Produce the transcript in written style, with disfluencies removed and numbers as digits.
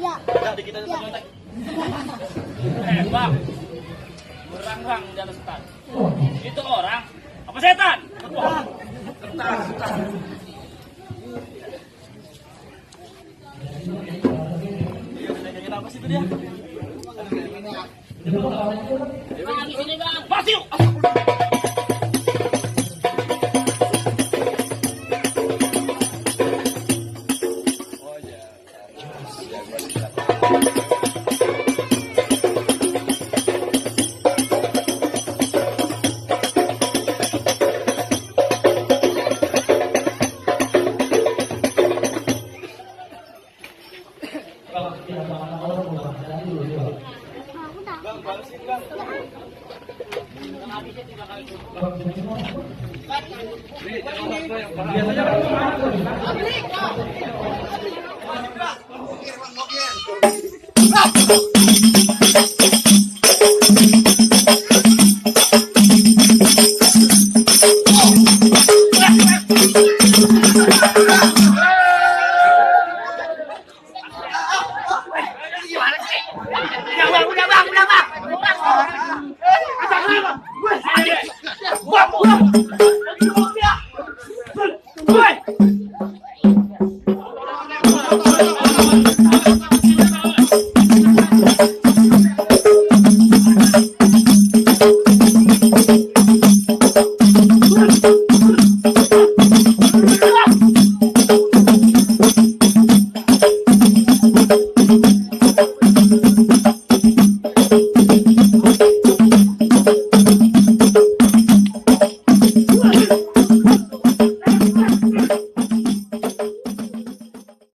Ya. Udah dikit aja nyontek. Bang. Berangrang di atas hutan. Itu orang apa setan? Kertas. Dia apa sih itu dia? Bang, di sini bang. Pasti yuk. Woi!